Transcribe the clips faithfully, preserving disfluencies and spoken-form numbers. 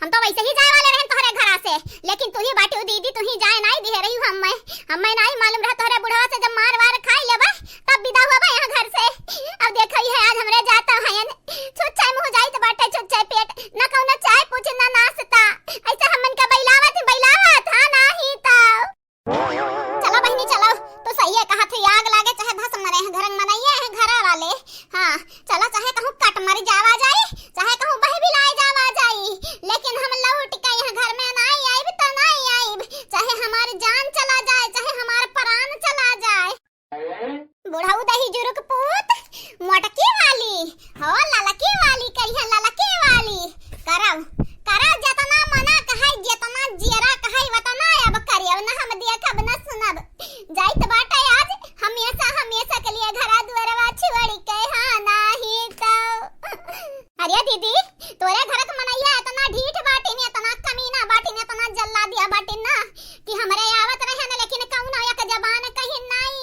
तो वैसे ही जाए वाले रहन तोहरे घरा से, लेकिन तू ही बाटिउ दीदी, तू ही जाए नाई दिहे रही हम्मे। हम्मे नाई मालूम रहा तोहरे बुढ़वा से जब मार वार खाई लेबा, तब विदा होबा यहाँ घर से। अब देखा ही है आज हमरे जाता हयन, छुच्छे मुँह जाइत बाटे, छुच्छे पेट, न कौनो चाय पूछ, न नाश्ता। ऐसे हमन का बैलावत, बैलावत, हाँ नाही तो। चलो बहिनी, चलो, तू सही है कहा थी, आग लागे चाहे भस्म मरे, घर में मनइये है, घर वाले। हाँ, चलो, चाहे कहूँ कट मर जावा जाई, चाहे कहूँ बह बिलाए जावा जाई, लेकिन हम लौट के यहाँ घर में नाई आइब तो नाई आइब, चाहे हमार जान चला जाए, चाहे हमार प्राण चला जाए। बुढ़ऊ दही जुरुक पूत, मोटकी वाली, हो ललकी वाली, करिया ललकी वाली, करब, करब जतना मना कहै, जतना जियरा कहै, वतना अब करियब, न हम देखब, न सुनब। जाइत बाटे आज हमेशा, हमेशा के लिए घरा दुआरवा छोड़ के, हाँ, नाही तो। अरे दीदी, तोरे घर के मनइया इतना ढीठ बाटिन, इतना कमीना बाटिन, इतना जल्लादिया बाटिन ना, कि हमरे आवत रहे न, लेकिन कौनो एक जबान कहीं नाई,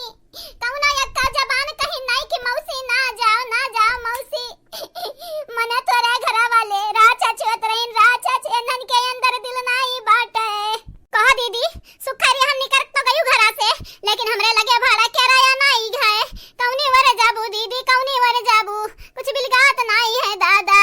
कौनो एक जबान कहीं नाई कि मौसी ना जाओ, ना जाओ मौसी। मने तोरे घरा वाले राछा छुअत रहिन, राछा छे नन के अंदर दिल नाई बाटे। कहा दीदी, सुखरिया हम निकर तो गयू घरा से, लेकिन हमरे लगे भाड़ा किराया नाई है। कौनी वर जाबू दीदी, कौनी वर जाबू? कुछ बिलगात नाई है दादा।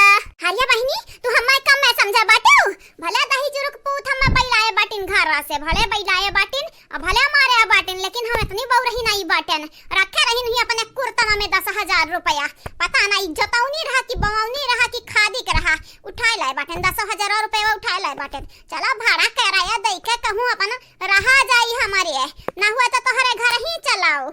अरे बहिनी, तू हम्मे कम में समझा बाटू। भले दही जुरुक पूत हम्मे बैलाए बाटिन घरा से, भले बैलाए बाटिन, अब भले मारे बाटिन, लेकिन हम इतनी बौरही नाई बाटेन। रखे रहिन ही अपने कुर्तवा में दस हजार रुपया। पता नाई जतौनी रहा कि बवौनी रहा कि खादी के रहा, उठाए लाए बाटेन, दस हजार रुपया उठाए लाए बाटेन। चलो भाड़ा किराया दई के कहूँ अपन रहा जाई हमरे, ना हुआ तो तोहरे घर ही चलाओ।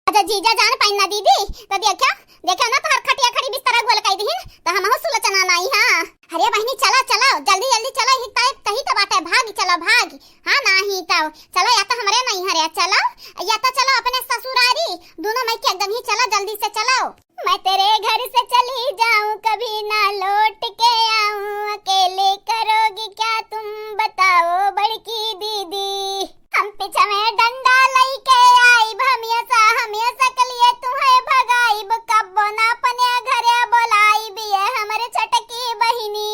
अच्छा जीजा जान पाइन ना दीदी, तो देखा, देखा ना तोहर खटिया खड़ी बिस्तरा गोल कई दिहिन, तो हमहू सुलोचना नाई, हाँ। अरे बहिनी चलो, चलो, जल्दी, जल्दी चलो, ही तय कही तो बाटे, भाग चलो, भाग। हाँ नाही तो चलो, या तो हमरे नैहरे चलो, या तो चलो अपने ससुरारी, दोनों मइके एकदम ही चलो, जल्दी से चलो। मैं तेरे घर से चली जाऊं, कभी ना लौट के आऊं, अकेले करोगी क्या तुम बताओ बड़की दीदी। हम पीछे में डंडा लइके आइब, हमेशा, हमेशा के लिए तुहे भगाइब, कब्बो ना अपने घरे बोलाइब, ये हमरे छोटकी बहिनी।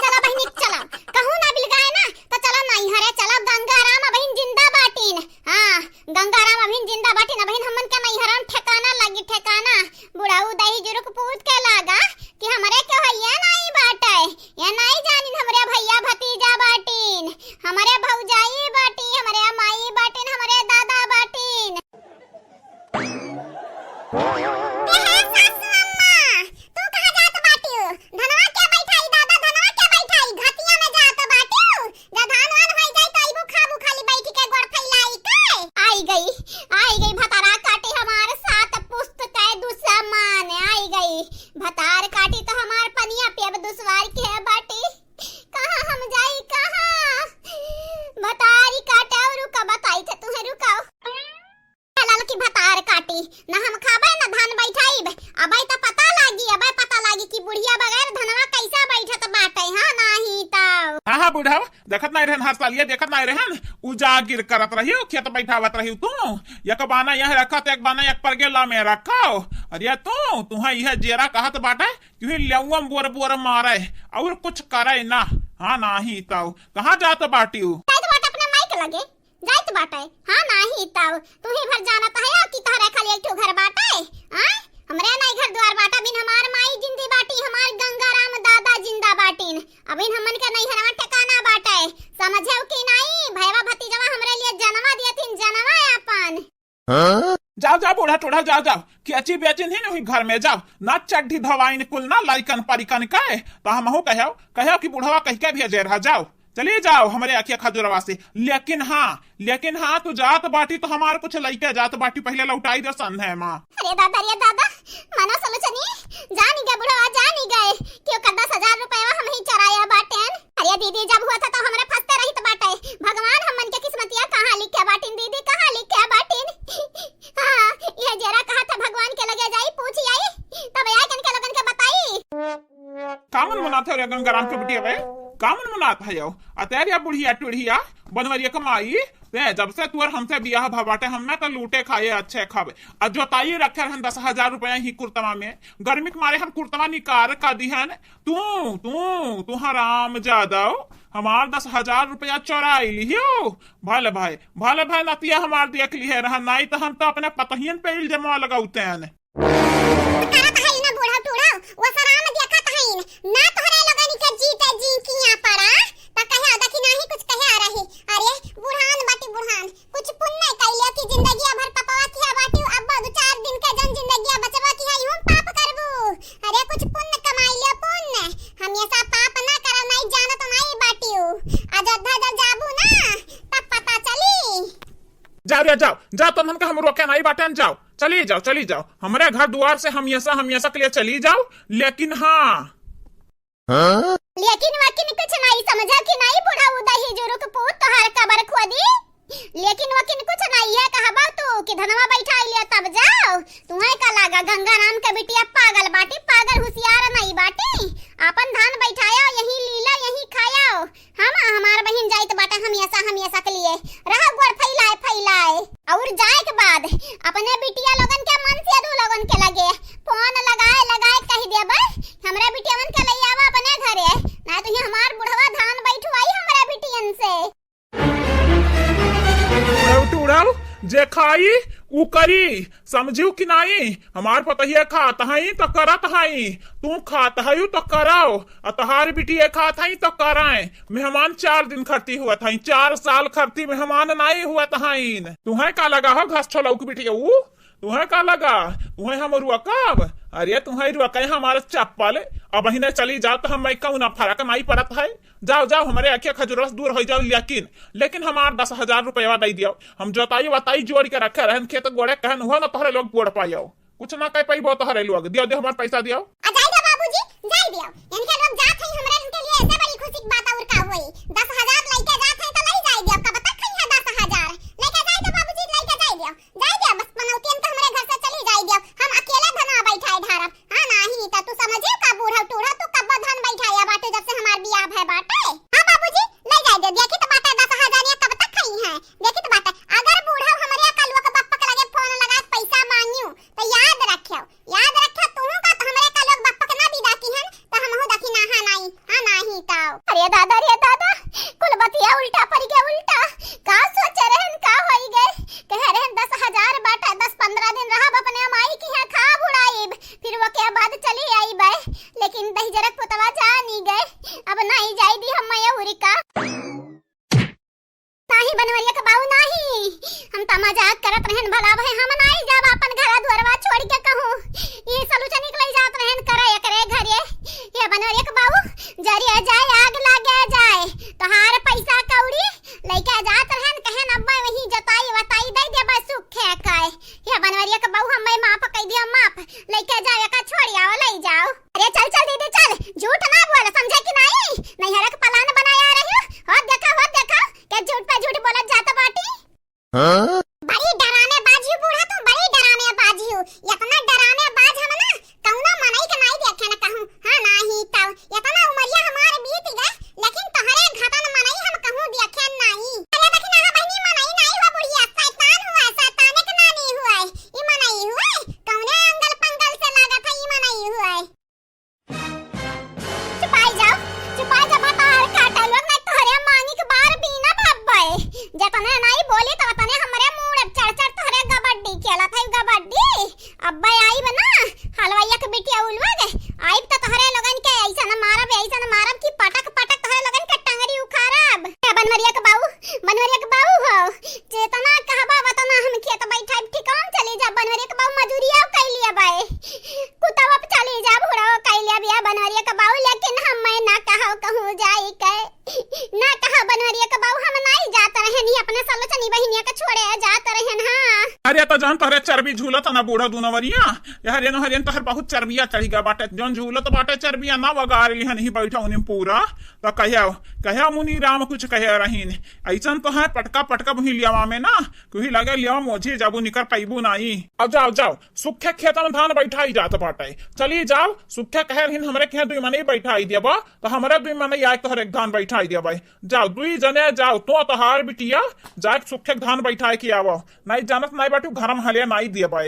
चला बहिनी, चला। कहूँ ना बिलगाए ना, तो चला नैहरे चला। गंगाराम अबहिन जिंदा बाटिन। हाँ, गंगाराम अबहिन जिंदा बाटिन। अबहिन हमन के नैहरन ठिकाना लगी, ठिकाना। बुढ़ऊ दही जुरुक पूत के लागा कि हमरे के भैया नाई बाटे। ये नाई जानिन हमरे भैया भतीजा बाटिन। हमरे भौजाई बाटी, हमरे माई बाटिन, हमरे दादा बाटिन। ए हे सासु अम्मा, तू कहाँ जात बाटिउ? धनवा के बैठाई दादा, धनवा के बैठाई? घटिया में जात बाटिउ? जा धान वान होई जाई त अइबू खाबू खाली बैठ के गोड़ फैलाई के। आई गई, आई गई भतारा काटी हमार सात पुस्त के दुश्मन। आई गई भतार काटी तो हमार पनिया पियब दुश्वार के बाटी। कहाँ हम जाई, कहाँ? भतारी काटे और रुका बताई थे तुहे, रुकाओ। लाल की भतार काटी, ना हम खाबे, ना धान बैठाइब। अबे त पता लागी, अबे पता लागी कि बुढ़िया बगैर धनवा कैसा बैठत बाटे, हाँ, नाही तो। हाँ, हाँ, बुढ़ऊ, देखत नाही रहन, हर साल ये देखत नाही रहन, उजागिर करत रहियो, खेत बैठावत रहियो तू। एक बाना यह रखा, तो एक बाना एक परगेला में रखो। अरे तू, तुहा यह जेरा कहत बाटे, क्यों लेउआ बोर बोर मारे, और कुछ करे ना। हाँ, नाही तो। कहाँ जात बाटिउ? जाइत बाटे अपने माई के लगे। जाइत बाटे। हाँ, नाही तब। तू ही भर जानत है कि तोहरे खाली एक ठो घर बाटे? आय? हमरे नाई घर द्वार बाटे, बिन हमार माई जिंदी बाटी, हमार गंगाराम दादा जिंदा बाटिन। अबिन हमन के नैहरवा ठिकाना बाटे। समझेउ कि नाई? भैया भतीजवा हमरे लिए जनवा दियथिन, जनवा अपन। हाँ? जाओ, जाओ, बूढ़ा टूढ़ा, जाओ, जाओ। कि अची बेचिन ही नहीं घर में, जाओ। ना चड्ढी धवाइन कुल ना लइकन परिकन के। तो हमहू कहो, कहो कि बुढ़वा कह के भेजे रहा, जाओ। चली जाओ हमरे अखिया खजुरवा से। लेकिन हाँ, लेकिन हाँ, तू जात बाटी तो हमार कुछ लइके जात बाटी, पहले लौटाई दे संधे माँ। अरे दादा, अरे दादा, मना सुलोचनी, जानी गए बुढ़वा, जानी गए कि ओकर दस हजार रुपया हम ही चराया बाटेन। अरे दीदी, जब हुआ था तो हमरा फंसते रहित बाटे। भगवान हमन के किस्मतिया कहाँ लिखे बाटिन दीदी, कहाँ लिखे बाटिन? हाँ, ये जेरा कहा था भगवान के लगे जाई, पूछ आई, तब आए कन के लोगन के बताई। कामन मनात है रे गंगाराम के बिटिया बे? कामन मनात है यो? अतैर या बुढ़िया टुढ़िया, बनवरिया कमाई, ते जब से तुअर हमसे बियाह भा बाटे, हमें तो लूटे खाए अच्छे खावे। आ जोताई रखे रहन दस हजार रुपया ही कुर्तवा में, गर्मी के मारे हम कुर्तवा निकार का दिहन। तू, तू, तू हराम जादव, हमार दस हजार रुपया चोराई लिहियो। भले भाई, भले भाई नतिया हमार देख लिहे रहन, नाई तो हम तो अपने पतहियन पे इल्जमवा लगाउतेन। करत हई ना बूढ़ा टूढ़ा, वो सराम देखत हईन, ना तोहरे लोगन के जीते जी किया पड़ा, त कहे देखी नाही कुछ कहे आ रही। अरे बुढ़ान बाटी बुढ़ान, कुछ पुण्य कइले कि जिंदगिया भर पपवा किया बाटी, अब दो चार दिन के जन जिंदगिया बचवा किया यूं पाप करबू। अरे कुछ पुण्य कमाई ले पुण्य, हमेशा पाप ना करा, नाही जानत नाही बाटी। अयोध्या जब जाबू ना तब पता चली। जाओ रे जाओ, जाओ, तुमन का हम रोके नाही बाटेन, जाओ, चली जाओ, चली जाओ, हमरे घर दुआर से हमेशा, हमेशा के लिए चली जाओ। लेकिन हाँ, लेकिन वकिन कुछ नाही समझा कि नाही बुढ़ऊ दही जुरुक पूत तोहार कबर खोदी। लेकिन वकिन कुछ नाही है कहबा तू कि धनवा बैठा लिया तब जाओ। तुम्हें का लागा गंगा राम के बिटिया पागल बाटी, पागल हुसियार नाही बाटी। आपन धान बैठायो, यही लीला, यही खायो। हम, हमार बहिन जाइत बाटे हमेशा, हमेशा के लिए। रहा गोड़ फैलाए, फैलाए। और जाए के बाद अपने बिटिया लोगन के मन से दू लोगन के लगे फोन लगाए, लगाए कह देबे, "हमरे बिटियवन के ले आवा अपने घरे, ना तो ये हमार बुढ़वा धान बैठवाई हमरे बिटियन से।" उड़ाऊ तो उड़ाऊ, जे खाई ऊ करी, समझियो कि नाही? हमार पतहिया खात हई तो करत हई, तू खात हई तो कराओ, आ तोहार बिटिया खात हई तो कराए। मेहमान चार दिन खरती हुवत हई, चार साल खरती मेहमान नाही हुवत हईन। तुहें का लगा हो घास छोलऊ की बिटिया ऊ? तुहें का लगा? तुहें हम रुकब? अरे तुहें रुके हमार चप्पल, अबहिने चली जाओ तो हमें कौना फरक नाही पड़त है। जाओ, जाओ, हमरे आँखिया खजुरवा से दूर होइ जाओ, लेकिन, लेकिन हमार दस हजार रुपया दइ दियो। हम जोताई वताई जोड़ि के रखे रहन, खेत गोड़े कहन हुआ ना तोहरे लोग गोड़ पायो। कुछ ना कह पइबो तोहरे लोग। दियो, दियो, हमार पैसा दियो। आ जाए दो बाबूजी, जाए दियो। इनके लोग जात हैं, हमरा इनके लिए ऐसे बड़ी खुशी की बात और का हुई? दस हजार लइके जात हैं तो लइ जाए दियो। कब तक खइहे दस हजार? लइके जाए दो बाबूजी, लइके जाए दियो। जाए दियो, बस पनौतियन के हमरे घर से चली जाए दियो। हम अकेले धनवा बैठाए ढारब। हाँ, नाही, त तू समझियो का बूढ़ा टूढ़ा, तू कब्बो धान बैठाया बाटे जब से हमार बियाह भय बाटे। हाँ बाबूजी, ले जाए दे, देखी तो बाटे दस हजार या कब तक खाई है, देखी तो बाटे। अगर बूढ़ा हमरे कलुआ के बप्पा के लगे फोन लगा के पैसा मांगियो, तो याद रखियो, याद रखियो, तू का तो हमरे कलुआ के बप्पा के ना विदा की हन, तो हमहू देखी ना, हाँ नाही, हाँ नाही तो। अरे दादा, रे दादा, कुल हम तोहरे चर्बी झूलत ना बूढ़ा दुनवरिया, यह रेनो हरियन तोहर बहुत चर्बिया चढ़ी गा बाटे, जौन झूलत बाटे चर्बिया ना वगार लिहन ही बैठा उन्हीं पूरा। तो कह्या, कह्या मुनि राम कुछ कह्या रहीन, ऐसन तो है पटका पटका वहीं लियावा में ना, क्योंकि लगे लियावा मोझे जाबू निकर पैबू नाई। अब जाओ, जाओ, सुखे खेत में धान बैठाई जात बाटे, चली जाओ, सुखे कहे रहीन हमरे के दुई मनई बैठाई देबा, तो हमरे दुई मनई आए तोहरे के धान बैठाई देबा। जाओ, दुई जने जाओ, तो तोहार बिटिया जाए सुखे के धान बैठाए के आवो, नहीं जानत नहीं बाटू घर में हले नहीं देबा।